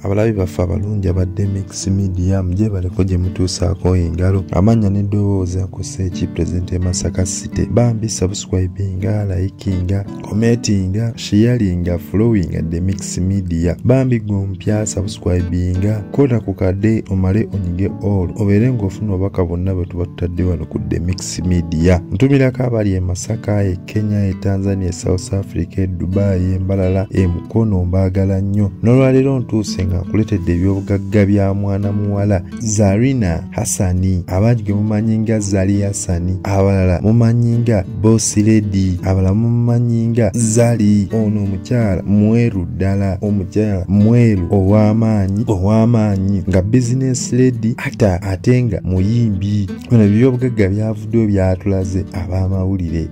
Abalabi baffe abalungi aba Demix Media, mugyebaleko gye mutuusaako engalo, amannya n'eddoboozi akosa eki Pulezidenti e Masaka City. Bambi subscribinga, likinga, commentinga, sharinga, followinga Demix Media. Bambi gwe omupya, subscribinga, kola ku kadde omale onyige all, obeere ng'ofuna obubaka bwonna bwe tuba tutadde wano ku Demix Media. Ntumirako abali e Masaka, e Kenya, e Tanzania, e South Africa, e Dubai, e Mbalala, e Mukono, mbaagala nnyo. N'olwaleero ntuuse nga nkuleetedde ebyobugagga bya mwana muwala Zarina Hassani, abangi gwe mumanyi nga Zari Hassani, abalala mumanyi nga Boss Lady, abalala mumanyi nga Zari. Ono omukyala mweru ddala, omukyala mweru ow'amaanyi nga business lady ata ate nga muyimbi. Bino ebyobugagga byavuddeyo byatulaze ab'amawulire.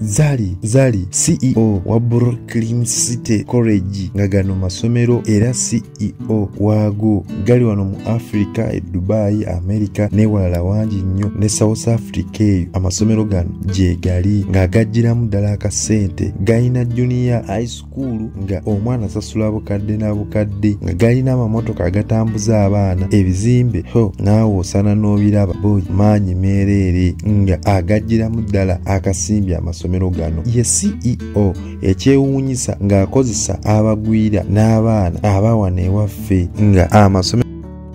Zari CEO wa Brooklyn City College, nga gano masomero era CEO waago, gali wano mu Africa, e Dubai, America n'ewalala wangi nnyo, ne South Africa eyo amasomero gano gye gali, ng'agaggyiramu ddala akasente. Galina junior high school nga omwana asasula bukadde na bukadde, nga galina amamotoka agatambuza abaana, ebizimbe ho naawe osana n'obiraba boy, maanyi meereere, nga agaggyiramu ddala akasimbi amasomero gano. Ye CEO. Ekyewuunyisa ng'akozesa abagwira n'abaana abawana ewaffe, nga amasomero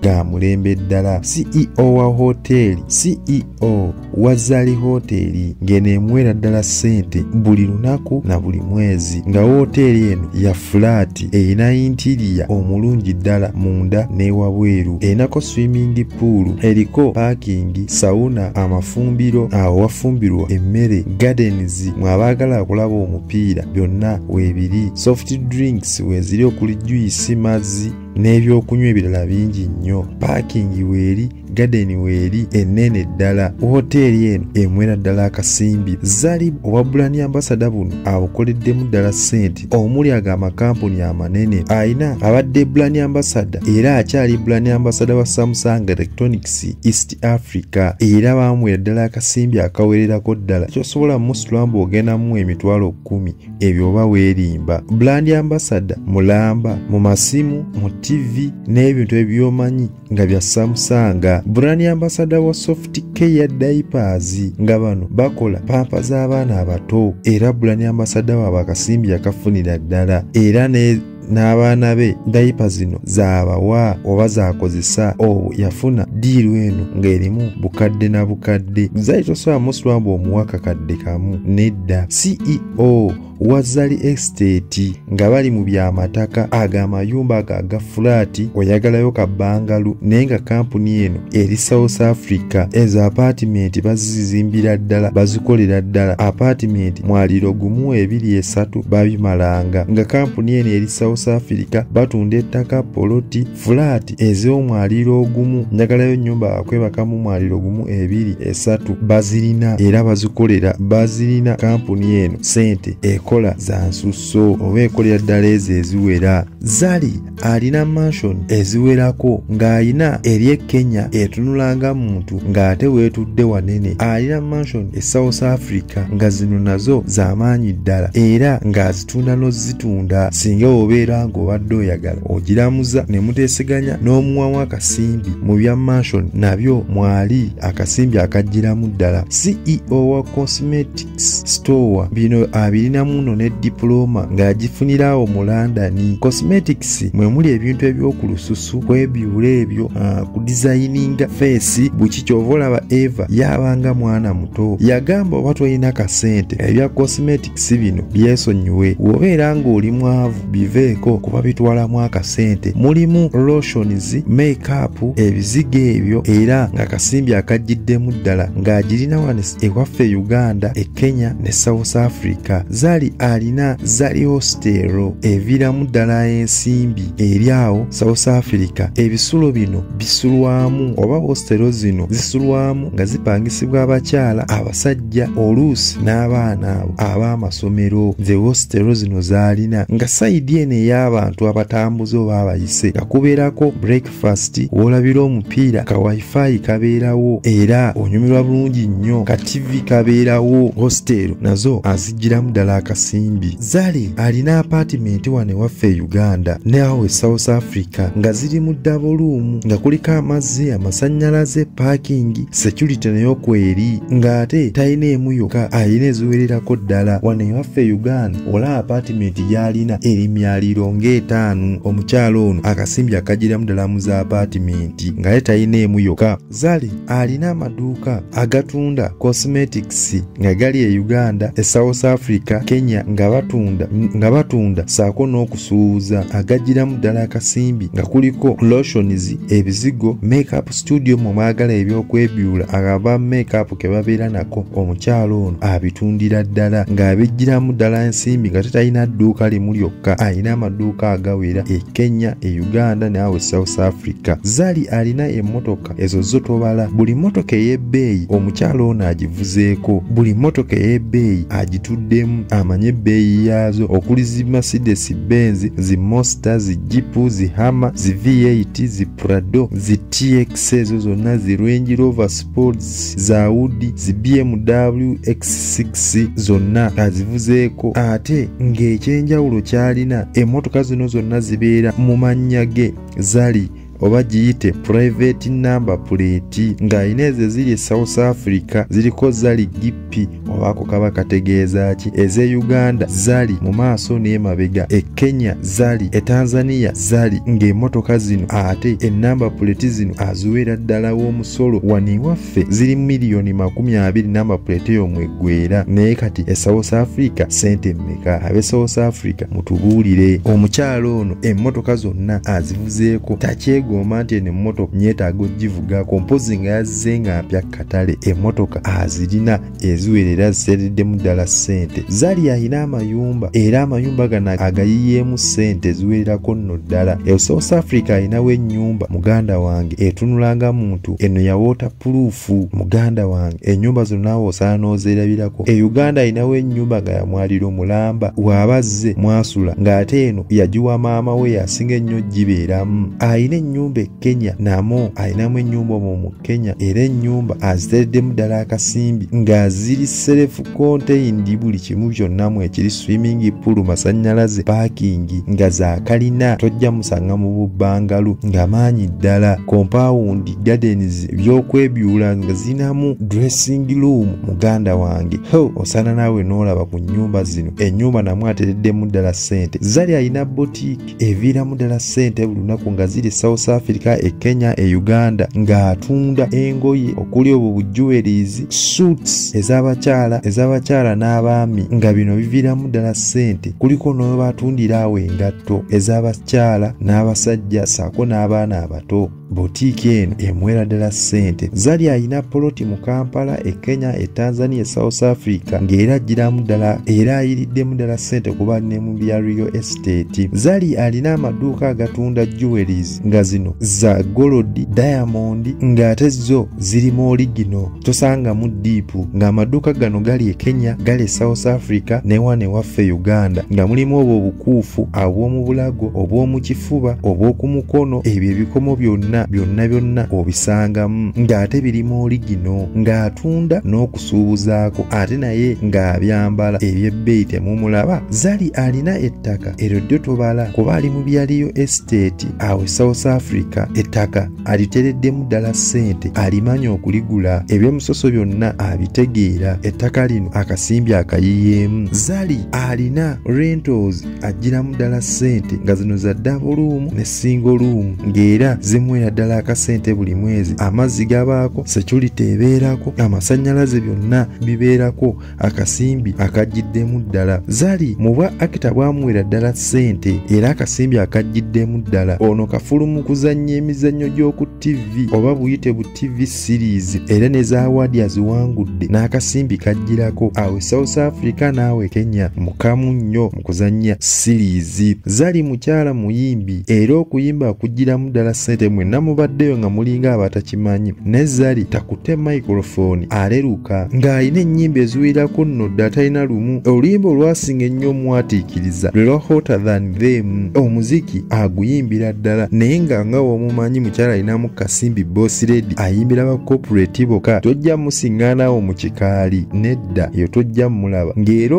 ga mulembe ddala. CEO wa hoteeri, CEO wa Zari Hoteeri, ng'eno emuweera ddala ssente buli lunaku na buli mwezi, nga woteeri eno ya flat, erina interior omulungi ddala munda n'ewabweru, erinako swimming pool, eriko parking, sauna, amafumbiro awo wafumbirwa emmere, gardens mwe abaagala okulaba omupiira, byonna weebiri, soft drinks weeziri okuli juice, mazzi n'ebyokunywa ebirala bingi nnyo. Parking weeri, garden weeri ennene ddala. Woteeri eno emuweera ddala akasimbi. Zari obwa brand ambassador buno abukoleddemu ddala ssente, omuli ago amakampuni amanene ayina. Abadde brand ambassador era akyali brand ambassador wa Samsung Electronics East Africa, era bamuweera ddala akasimbi akawererako ddala. Kyosobola musitula mbu ogendamu 100,000, ebyo oba weerimba. Brand ambassador mulamba mu masimu, mu TV n'ebintu ebyomanyi nga bya Samsung. Brand ambassador wa Soft Care Diapers, nga bano bakola pampa z'abaana abato, era brand ambassador waabwe akasimbi akafunira ddala, era ne n'abaana be diaper zino zaabawa oba zaakozesa. Obwo yafuna deal eno ng'erimu bukadde na bukadde. Zali tosobola musitula mbu omuwa kakadde kamu, nedda. CEO wa Zari Estate, nga bali mu byamataka, ago amayumba ago aga flat, oyagalayo ka bungalow, naye nga kampuni eno eri South Africa. Ezo apartment bazizimbira ddala, bazikolera ddala apartment mwaliro gumu, ebiri, esatu, babimalanga. Nga kampuni eno eri South Africa, batunda ettaka, poloti, flat ez'omwaliro ogumu. Njagalayo nnyumba akwebakamu mwaliro gumu, ebiri, esatu, bazirina era bazikolera, bazirina. Kampuni eno sente ekola za nsusso oba ekolera ddala ezo eziwera. Zari alina mansion eziwerako, ng'alina eri e Kenya etunula nga muntu ng'ate weetudde wanene, alina mansion e South Africa, nga zino nazo z'amaanyi ddala, era ng'azitunda n'ozitunda. Singa obeera ng'obadde oyagala ogiramuza ne muteeseganya n'omuwamu akasimbi mu bya mansion, nabyo mwali akasimbi akagiramu ddala. CEO wa cosmetics store, bino abirinamu nno ne diploma ng'agifunira awo mu London. Cosmetics mwe muli ebintu eby'oku lususu, kwebyula ebyo, kudesigninga face buki. Kyova olaba eva yabanga mwana muto yagamba oba tolina kasente, ebya cosmetics bino byesonyiwe, bw'obeera ng'oli mwavu biveeko, kuba bitwalamu akasente. Mulimu lotions, makeup, ebizigo ebyo, era nga kasimbi akaggiddemu ddala, ng'agirina wano ewaffe Uganda, e Kenya ne South Africa. Zari alina Zari Hostel, eviiramu ddala ensimbi eri awo South Africa. Ebisulo bino bisulwamu oba hostel zino zisulwamu nga zipangisibwa abakyala, abasajja, oluusi n'abaana abo ab'amasomero. Ze hostel zino z'alina, nga side eno ey'abantu abatambuze oba abayise nga kubeerako breakfast, w'olabira omupiira, ka wifi kabeerawo era onyumirwa bulungi nnyo, ka TV kabeerawo. Hostel nazo azigiramu ddala akasimbi. Zari alina apartment wano ewaffe e Uganda, naawe e South Africa nga ziri mu double room, nga kuliko amazzi, amasannyalaze, parking, security nayo kweri, ng'ate talina emu yokka, alina eziwererako ddala. Wano ewaffe Uganda olaba apartment gy'alina eri myaliro ng'etaano. Omukyala ono akasimbi akagiramu ddala mu za apartment ng'ate talina emu yokka. Zari alina amaduuka agatunda cosmetics nga gali e Uganda, e South Africa, Kenya, nga batunda saako n'okusuubuza, agagiramu ddala akasimbi nga kuliko lotions, ebizigo, makeup studio mwe mwagala ebyokwebyula, aba makeup ke babeera nako. Omukyala ono abitundira ddala ng'abigiramu ddala ensimbi, nga tetalina dduuka limu lyokka, alina amaduuka agawera e Kenya, e Uganda naawe South Africa. Zari alina emmotoka ezo zo tobala, buli mmotoka ey'ebbeeyi omukyala ono agivuzeeko, buli mmotoka ey'ebbeeyi agituddemu, amanye ebbeeyi yaazo, okuli zi Mercedes Benz, zi Monster, zi Jeep, zi Hummer, zi V8, zi Prado, zi TX, ezo zonna, zi Range Rover Sports, za Audi, zi BMW X6, zonna azivuzeeko. Ate ng'ekyenjawulo ky'alina, emmotoka zino zonna zibeera mu mannya ge Zari, oba giyite private number plate, ng'alina ezo eziri e South Africa ziriko Zari GP, oba ako kaba kategeeza ki, ez'e Uganda Zari mu maaso n'emabega, e Kenya Zari, e Tanzania Zari, ng'emmotoka zino ate enamba plate zino aziweera ddala w'omusolo. Wano ewaffe ziri 20 million number plate eyo mweggwera, naye kati e South Africa ssente mmeka? Ab'e South Africa mutubuulire. Omukyala ono emmotoka zonna azivuzeeko, takyegomba nti eno emmotoka nyeetaaga ogivugako, mpozi nga yazze nga mpya katale. Emmotoka azirina eziwerera, ziseereddemu ddala ssente. Zari alina amayumba, era amayumba gano agayiyeemu ssente eziwererako nno ddala. E South Africa alinawo ennyumba, muganda wange, etunula nga muntu, eno ya waterproof. Muganda wange, ennyumba zino naawe osaana n'ozeerabirako. E Uganda alinawo ennyumba nga yamwaliro mulamba, bw'aba azze mwasula, ng'ate eno yagiwa maama we, yasinga ennyo gibeeramu. Alina ennyumba e Kenya, namo alinamu ennyumba omwo mu Kenya, era ennyumba aziteereddemu ddala akasimbi, nga ziri self contained, buli kimu kyonna mwekiri, swimming pool, masannyalaze, parking, nga zaakalina, tojja musanga mu bubbangalu, nga maanyi ddala, compound, gardens, ebyokwebyula, nga zinamu dressing room. Muganda wange, ho osaana naawe n'olaba ku nnyumba zino. Ennyumba namwe atereddemu ddala ssente. Zari alina boutique eviiramu ddala ssente buli lunaku, nga ziri South Africa, e Kenya, e Uganda, ng'atunda engoye okuli obwo bu jewelries, suits ez'abakyala n'abaami, nga bino biviiramu ddala ssente. Kuliko n'webatundira awo engatto ez'abakyala n'abasajja ssaako n'abaana abato. Boutique eno emuweera ddala ssente. Zari alina poloti mu Kampala, e Kenya, e Tanzania, e South Africa, ng'era agiramu ddala, era ayiriddemu ddala ssente kuba ne mu bya real estate. Zari alina amaduuka agatunda jewelries, nga zino za gold, diamond, ng'ate zo zirimu original, tosangamu dupe, ng'amaduuka gano gali e Kenya, gali e South Africa ne wano ewaffe Uganda, nga mulimu obwo obukuufu obw'omu bulago, obw'omu kifuba, obw'oku mukono, ebyo ebikomo byonna byonna byonna obisangamu, ng'ate birimu original, ng'atunda n'okusuubuzaako, ate naye ng'abyambala eby'ebbeeyi temumulaba. Zari alina ettaka, eryo ddyo tobala, kuba ali mu bya real estate awo e South Africa. Ettaka alitereddemu ddala ssente, alimanya okuligula, ebyomusoso byonna abitegeera. Ettaka lino akasimbi akayiyeemu. Zari alina rentals, agiramu ddala ssente, nga zino za double room ne single room, ng'era zimuweera ddala akasente buli mwezi. Amazzi gabaako, security ebeerako, amasannyalaze byonna bibeerako, akasimbi akagiddemu ddala. Zari mu bwa actor bwamuweera ddala ssente, era akasimbi akagiddemu ddala. Ono kafulu mu kuzannya emizannyo gy'oku TV, oba buyite bu TV series, era ne za award aziwangudde, n'akasimbi kajjirako awo e South Africa naawe Kenya, mukamu nnyo mu kuzannya series. Zari mukyala muyimbi, era okuyimba akugiramu ddala ssente. Mwenna Mwena mubaddeyo nga mulinga abatakimanyi, ne Zari takute microphone aleruka ng'alina ennyimba eziwerako nno dda talina lumu. Oluyimba olwasinga ennyo omwatiikiriza lwe lwa Hotter Than Them. Omuziki aguyimbira ddala, naye nga w'omumanyi mukyala alinamu kasimbi Boss Lady, ayimbira ba corporate bokka, tojja musiŋŋaanawo mu kikaali nedda, eyo tojja mulaba. Ng'era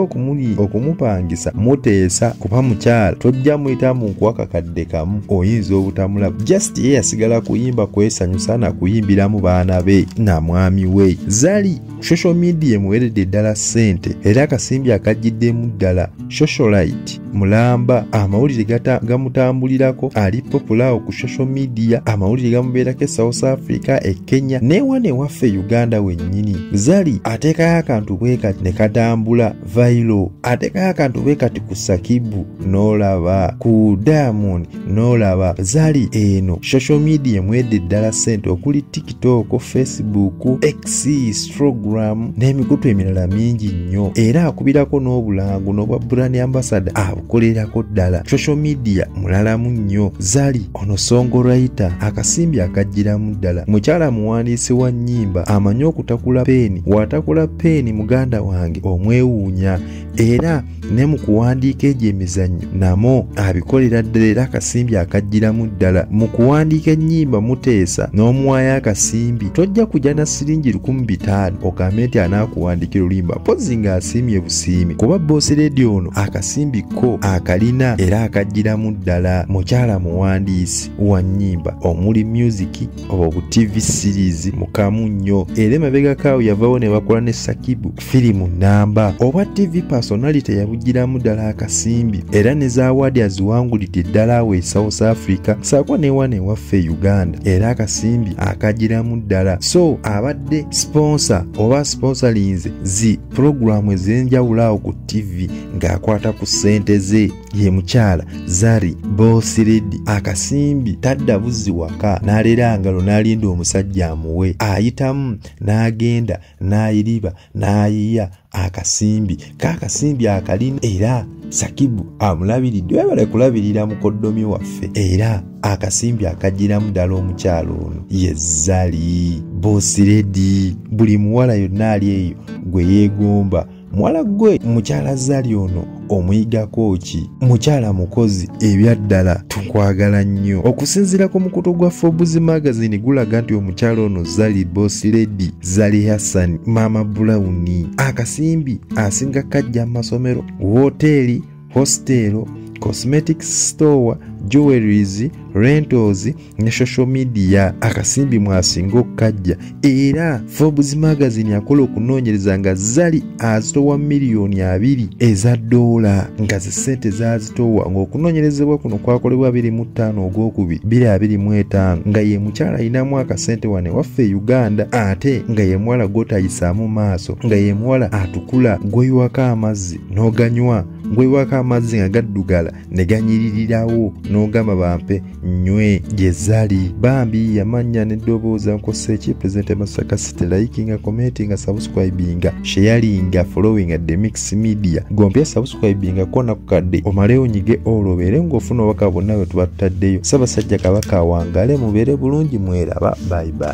okumupangisa muteesa kuba mukyala tojja muyita mu nkuwa kakadde kamu, oyinza obutamulaba. Just ye yasigala kuyimba kwesanyusa na kuyimbiramu baana be na mwami we. Zari social media emuweredde ddala ssente, era akasimbi akajjiddemu ddala. Socialite mulamba, amawulire gamutambulirako, ali popular ku social media, amawulire gamubeerako e South Africa, e Kenya ne wano ewaffe Uganda wennyini. Zari ateekayo akantu bwe kati ne katambula viral, ateekayo akantu bwe kati ku Sakibu n'olaba, ku Diamond n'olaba. Zari eno social media emuwedde ddala ssente okuli TikTok, Facebook, X, Instagram n'emikutu emirala mingi nnyo, era akubirako n'obulango n'obwa brand ambassador abukolerako ddala. Social media mulalamu nnyo. Zari ono songwriter, akasimbi akajjiramu ddala. Mukyala muwandiisi wa nnyimba, amanyi okutakula peeni, w'atakula peeni muganda wange omwewuunya, era ne mu kuwandiika egyo emizannyo namo abikolera ddala, era akasimbi akajjiramu ddala. Mu kuwandiika ennyimba muteesa n'omuwaayo akasimbi, tojja kujja na siringi 1500 ogambe nti anaakuwandiikira oluyimba, mpozzi ng'asiimye busiimi, kuba Boss Lady ono akasimbi ko akalina era akajjiramu ddala. Mukyala muwandiisi wa nnyimba omuli music oba bu TV series mukamu nnyo, era emabegako yavaawo ne bakola ne Sakibu firimu namba. Obwa TV personality yabugiramu ddala akasimbi, era ne zawadi aziwangulidde ddala awo e South Africa ssaako ne wano ewaffe Uganda, era akasimbi akagiramu ddala. So abadde sponsor oba sponsorinze zi puroguramu ez'enjawulo awo ku TV ng'akwata ku ssente ze. Ye mukyala Zari Boss Lady, akasimbi tadda buzzi waka n'alera ngalo n'alinda omusajja amuwe, ayitamu n'agenda n'ayiriba n'ayiya akasimbi k'akasimbi akalina, era Sakibu amulabiridde, webale kulabirira mukoddomi waffe, era akasimbi akagiramu ddala omukyala ono ye Zari Boss Lady. Buli muwala yonna ali eyo gwe yeegomba, muwala gwe mukyala Zari ono omuyigako ki? Mukyala mukozi ebyaddala, tukwagala nnyo. Okusinziira ku mukutu gwa Forbes magazine gulaga nti omukyala ono Zari Boss Lady, Zari Hassan, Mama Brown, akasimbi asinga kajja mu masomero, woteeri, hostel, cosmetic store, jewelries, rentals ne social media, akasimbi mwasinga okukajja. Era Forbes magazine yakola okunoonyereza nga Zari azitowa miliyoni 2 eza dola, nga ze ssente zazitowa, ng'okunoonyerezebwa kuno kwakolebwa 25 ogwokubiri 2025, nga ye mukyala alinamu akasente wano ewaffe Uganda, ate nga ye muwala gw'otayisaamu maaso, nga ye muwala atukula gw'oyiwako amazzi n'oganywa, gw'oyiwako amazzi nga gaddugala ne ganyiririrawo n'ogamba bampe nnywe. Ye Zari bambi yamanya n'eddoboozi. Nkosa eki President Masaka City, likinga, commentinga, subscribinga, sharinga, followinga The Mix Media. Gompya subscribinga kona ku kadde omaleyo onyige olwo obeere ng'ofuna obubaka bwonna bwe tuba tutaddeyo. Ssaabasajja Kabaka awangale, mubeere bulungi, mweraba. Bye bye.